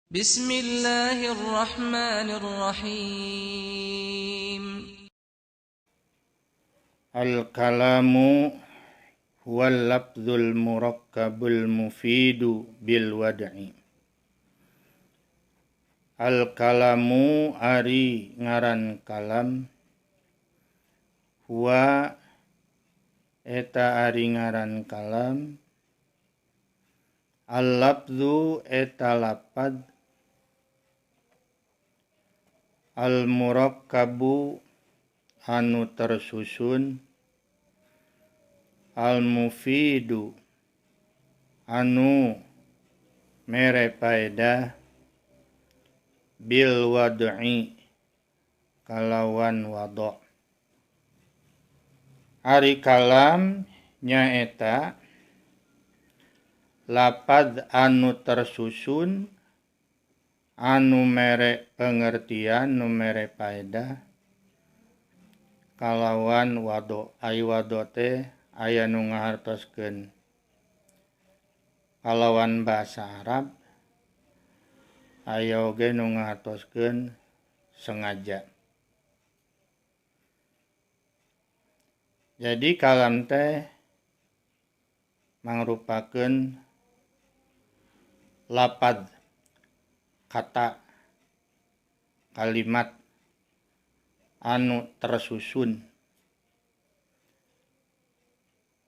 بسم الله الرحمن الرحيم. Al-kalamu huwal lafzul murakkabul mufidu bil wad'i. Al-kalamu ari ngaran kalam, huwa eta ari ngaran kalam, al-lafzu eta lapad, al-murakkabu anu tersusun, al-mufidu anu mere paedah, bil wad'i kalawan wado. Ari kalam nyaeta lapad anu tersusun anu mere pengertian, nu mere paedah kalawan wado. Ai wado teh aya nu ngahartoskeun kalawan bahasa Arab, aya oge nu ngahartoskeun sengaja. Jadi kalam teh mangrupakeun lapad, kata, kalimat anu tersusun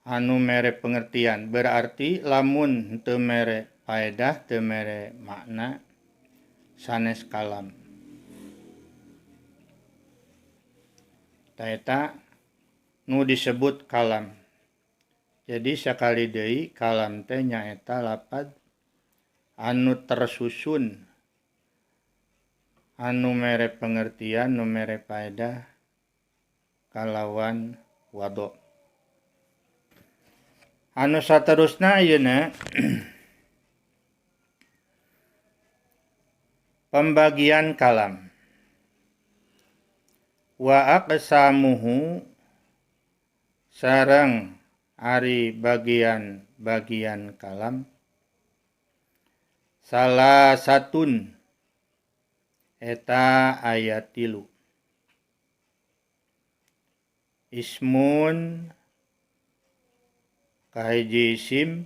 anu mere pengertian. Berarti lamun teu mere paedah, teu mere makna, sanes kalam. Ta eta nu disebut kalam. Jadi sakali deui kalam teh nyaeta lapad anu tersusun anu mere pengertian, nu mere paedah kalawan wado. Anu saterusna ayeuna pembagian kalam. Wa aqsamuhu sareng ari bagian-bagian kalam, salah satun eta aya 3. Ismun kahiji isim,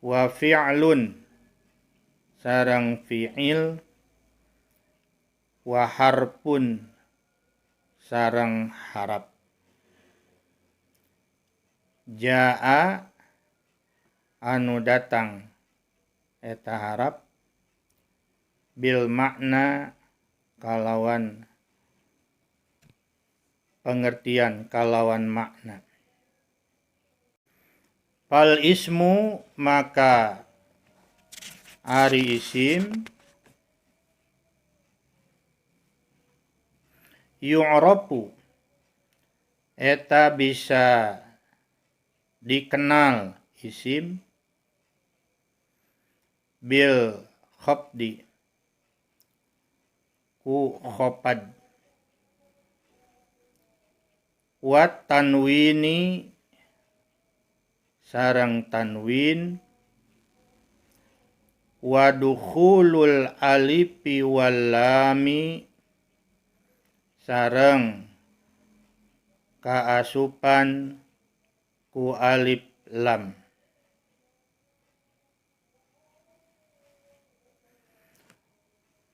wa fi'lun sareng fi'il, wa harfun sareng harap. Jaa anu datang eta harap, bil makna kalawan pengertian, kalawan makna. Fal ismu maka ari isim, yu'rafu eta bisa dikenal isim, bil khafdi ku khafad, wa tanwini sareng tanwin, wa dukhulul alifi wal lami sareng kaasupan ku alif lam.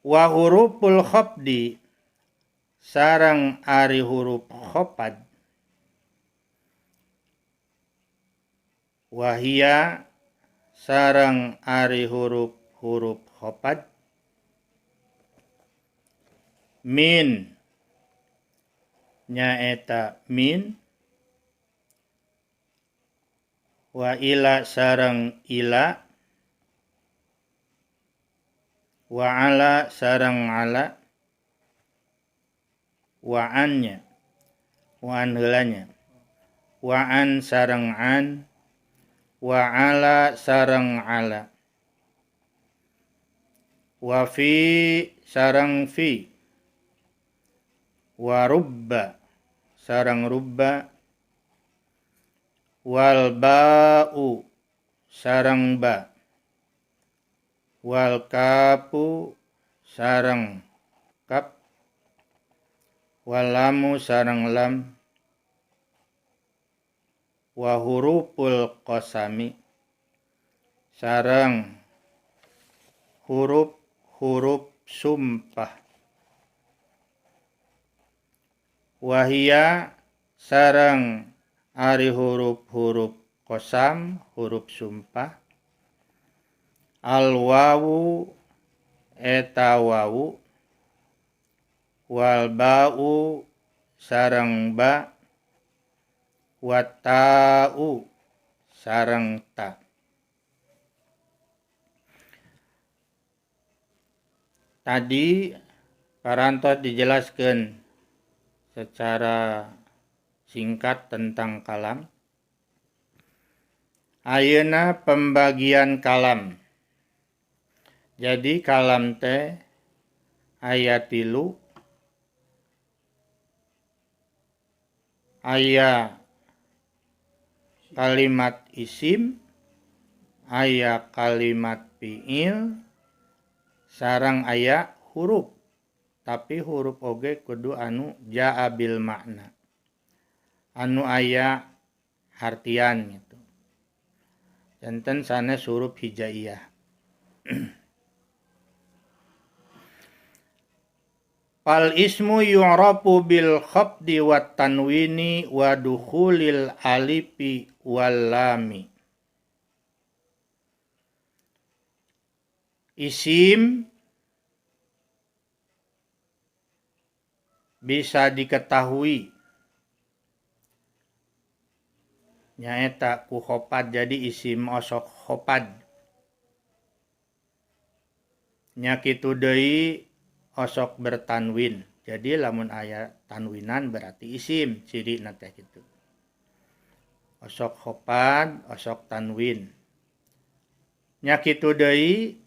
Wa huruful khafdi sareng ari huruf khafad, wahia sareng ari huruf-huruf khafad, min nyaeta min, wa ila sareng ila, wa ala sareng ala, wa annya, wa an heulanya, wa an sareng an, wa ala sareng ala, wa fi sareng fi, wa rubba sareng rubba, wal ba'u sareng ba, Wal kapu sareng kap. Walamu sareng lam. Wa huruful qasami sareng huruf-huruf sumpah. Wahia sareng ari huruf-huruf qasam, huruf sumpah. Al wawu eta wawu, wal ba'u sareng ba, wa ta'u sareng ta. Tadi parantos dijelaskan secara singkat tentang kalam. Ayeuna pembagian kalam. Jadi kalam teh aya 3, aya kalimat isim, aya kalimat fiil, sareng aya huruf. Tapi huruf oge kudu anu jaa bil makna, anu aya hartian gitu. Janten sanes huruf hijaiyah. Fal ismu yu'rafu bil khafdi wat tanwini wa dukhulil alifi wal lami. Isim bisa diketahui nyaeta ku khofad, jadi isim osok khofad. Nya kitu deui osok bertanwin. Jadi lamun aya tanwinan berarti isim, cirina teh kitu. Osok khofad, osok tanwin. Nya kitu deui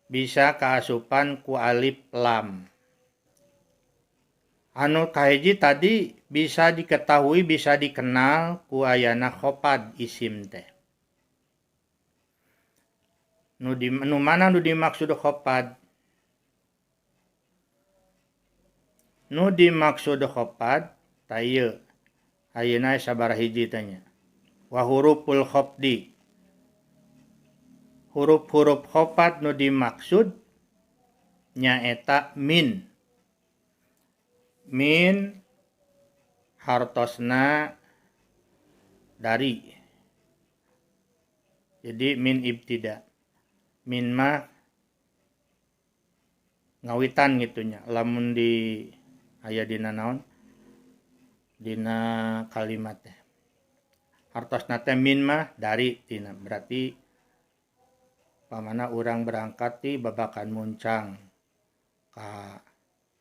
bisa kaasupan ku alif lam. Anu kahiji tadi bisa diketahui, bisa dikenal ku ayana khofad isim teh. Nu mana nu dimaksud khofad? Nu dimaksud khofad ta ieu ayeuna sabaraha hiji teh nya. Wa huruful khafdi. Huruf-huruf khofad nu dimaksud nyaeta min. Min hartosna dari. Jadi min ibtida. Min mah ngawitan gitunya. Lamun di aya dina naon? Dina kalimat teh. Hartosna teh min mah dari tina. Berarti pamana urang berangkat ti Babakan Muncang ka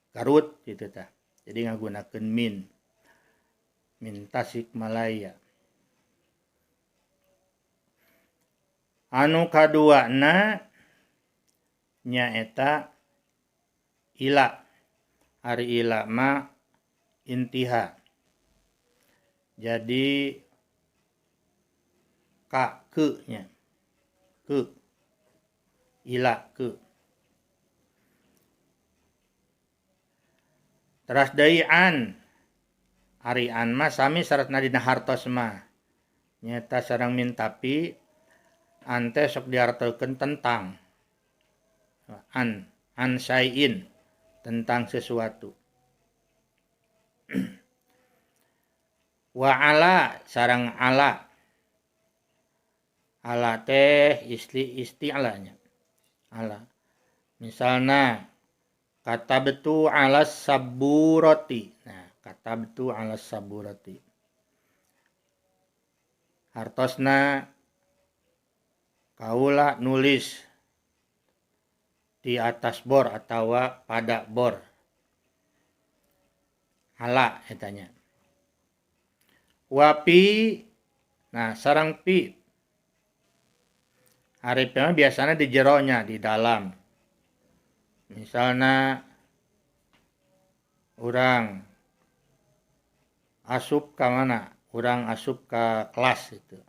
Garut gitu tah. Jadi ngagunakeun min. Min Tasikmalaya. Anu kaduana nyaeta ila. Ari ila ma intiha. Jadi ka ke nya. Ke ila ke. Teras deui an. Ari an mah sami syaratna dina hartos mah. Nyaeta sareng min tapi an teh sok diartokeun tentang. An, an syai'in, tentang sesuatu. Wa ala sareng ala. Ala teh isti'lanya. Ala. Misalna katabtu ala saburati. Nah, katabtu ala saburati. Hartosna kaula nulis di atas bor atawa pada bor. Ala etanya. Wapi, nah sarang pi. Ari pi mah biasanya di jeronya, di dalam. Misalnya urang asup ka mana? Urang asup ka kelas itu.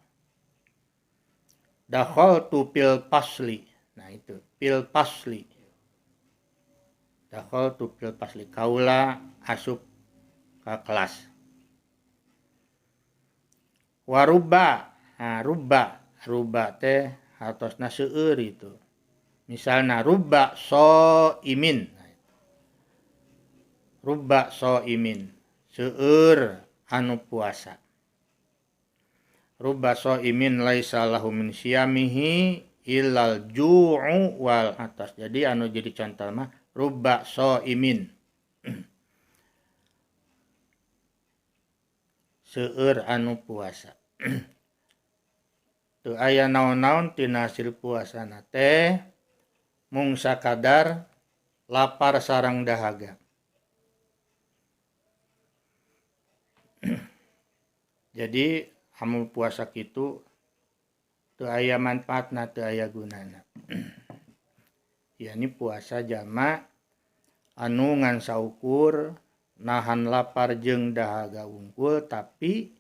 Dakhaltu fil fasli. Nah itu fil fasli. Dakhaltu fil fasli, kaula asup ka kelas. Waruba, nah, ruba, ruba teh hartosna seueur itu. Misalna ruba soimin. Ruba soimin, seueur anu puasa. Ruba soimin laisa lahu min siyamihi illal ju'u wal atas. Jadi anu jadi contoh mah ruba soimin. Seueur anu puasa. Teu aya naon-naon tina hasil puasana teh mung sakadar lapar sareng dahaga. Jadi amun puasa kitu teu aya manfaatna, teu aya gunana. Yani puasa jama anu ngan saukur nahan lapar jeung dahaga unggul tapi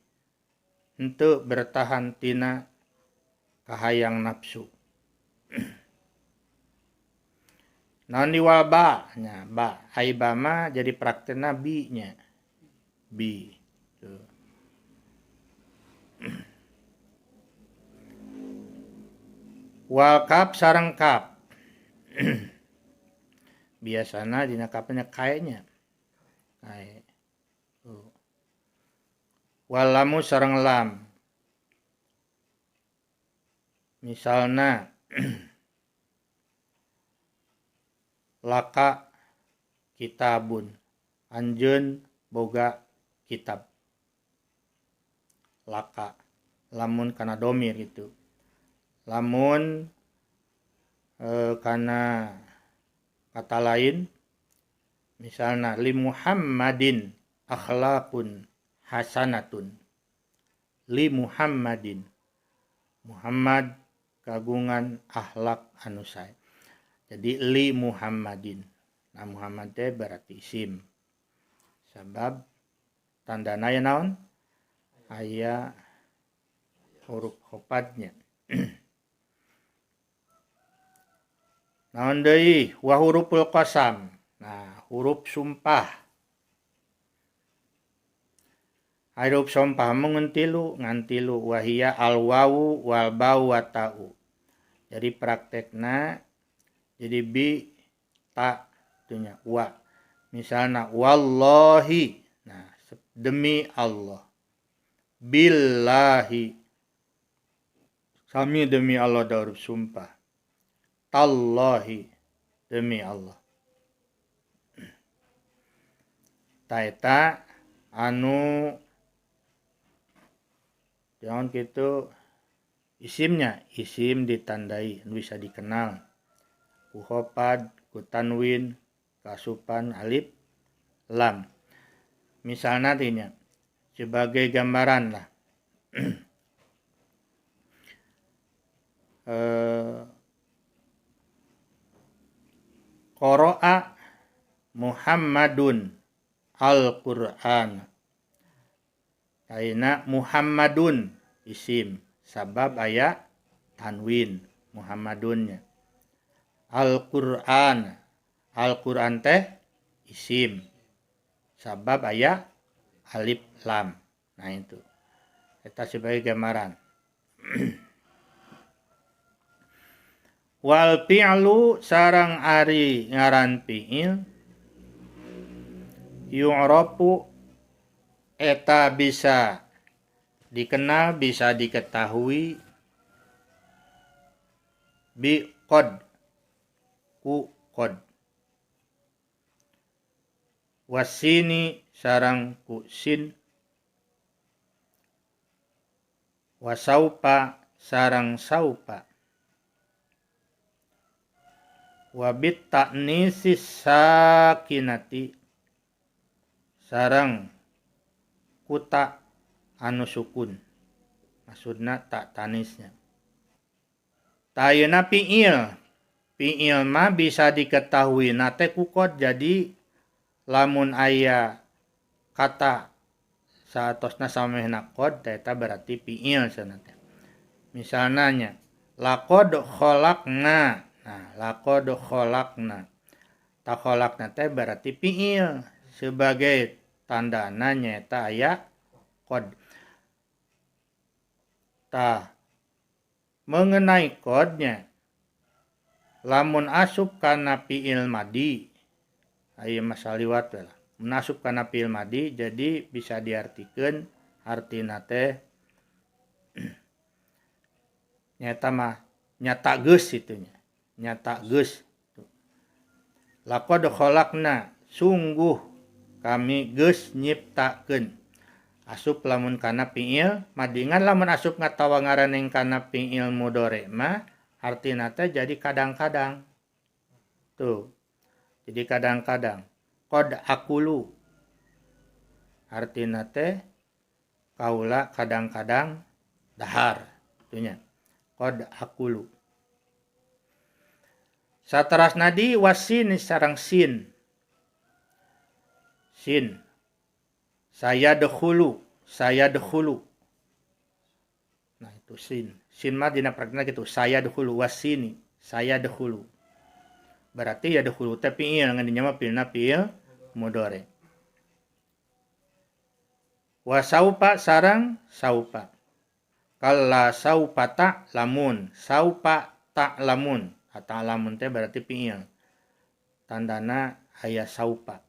henteu bertahan tina kahayang nafsu. Naon diwal ba nya ba ai ba mah jadi praktekna bi nya. Bi. Tuh. Wal kap sareng kap. Biasana dina kapnya kaenya. Kae. Tuh. Wal lamu sareng lam. Misalna laka kitabun, anjeun boga kitab. Laka lamun kana domir gitu. Lamun kana kata lain misalna li Muhammadin akhlaqun hasanatun. Li Muhammadin, Muhammad kagungan akhlak anu sae. Jadi li Muhammadin. Nah Muhammad teh berarti isim. Sabab tandana aya naon? Aya huruf khopadnya. Naon deui? Wa huruful qasam. Nah, huruf sumpah. Huruf sumpah mun tilu, ngan tilu wahia al wawu wal bau wa ta'u. Jadi praktekna jadi bi ta itunya wa. Misalna wallahi. Nah, demi Allah. Billahi. Sami demi Allah da huruf sumpah. Tallahi, demi Allah. Ta eta anu jangan kitu isimnya, isim ditandai bisa dikenal ku khofad, ku tanwin, kasupan alif lam. Misalna tinya sebagai gambaran lah. Qara'a Muhammadun al-Qur'an. Aina Muhammadun isim sabab aya tanwin Muhammadunnya. Al-Qur'an, Al-Qur'an teh isim sabab aya alif lam. Nah itu eta sebagai gambaran. Wal fi'lu sarang ari ngaran fi'il yu'rafu eta bisa dikenal, bisa diketahui bi qad, ku qad, wasini sarang ku sin, wasaupa sarang saupa, wabit ta'nisi sakinati sarang kuta anu sukun, maksudna tak tanisnya. Tayuna fi'il, fi'il mah bisa diketahui nate kukot. Jadi lamun aya kata saatosna samehna qad eta berarti fi'il cenah teh. Misalna nya laqad khalaqna. Nah, laqad khalaqna. Ta khalaqna teh berarti fi'il sebagai tandana nyaeta aya qad. Tah, mengenai qadnya lamun asup kana fi'il madi aya masaliwat we lah. Mun asup kana fi'il madi jadi bisa diartikeun artina teh nyata mah nyata geus kitu nya. Nyata geus. Laqad khalaqna, sungguh kami geus nyiptakeun. Asup lamun kana fi'il madi, ngan lamun asup ngatawa ngaraneng kana fi'il mudhari mah artina teh jadi kadang-kadang. Tuh. Jadi kadang-kadang. Qad akulu artina teh kaula kadang-kadang dahar itunya. Qad akulu. Sataras nadi wasin sareng sin. Sin. Saya dekhulu, saya dekhulu. Nah itu sin. Sin mah dina praktikna gitu, saya dekhulu wasini, saya dekhulu. Berarti ya dekhulu teh fi'il ngan dinya mah fi'ilna fi'il mudhari. Wa saupa sareng saupa. Kalla saupa ta'lamun, saupa ta'lamun. Ta'lamun teh berarti fi'il. Tandana aya saupa.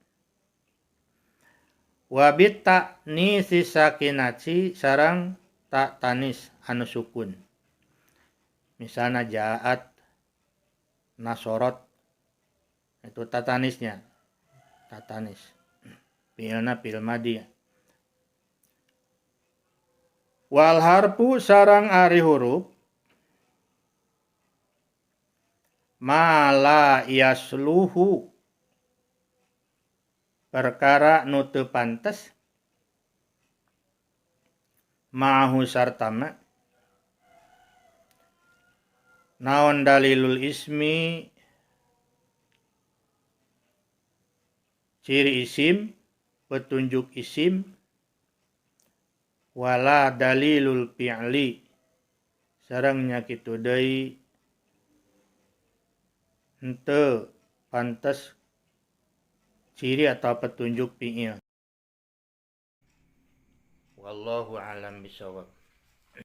Wa bit ta'nisi sakinati sareng ta tanis anu sukun. Misalna ja'at nasorot itu tatanisnya. Tatanis. Fi'ilna fi'il madi. Wal harfu sareng ari huruf ma la yasluhu perkara nu teu pantes ma'ahu sartama naon dalilul ismi ciri isim petunjuk isim wala dalilul fi'li sareng nya kitu deui henteu pantes ciri atau petunjuk fi'il. Wallahu a'lam bishawab.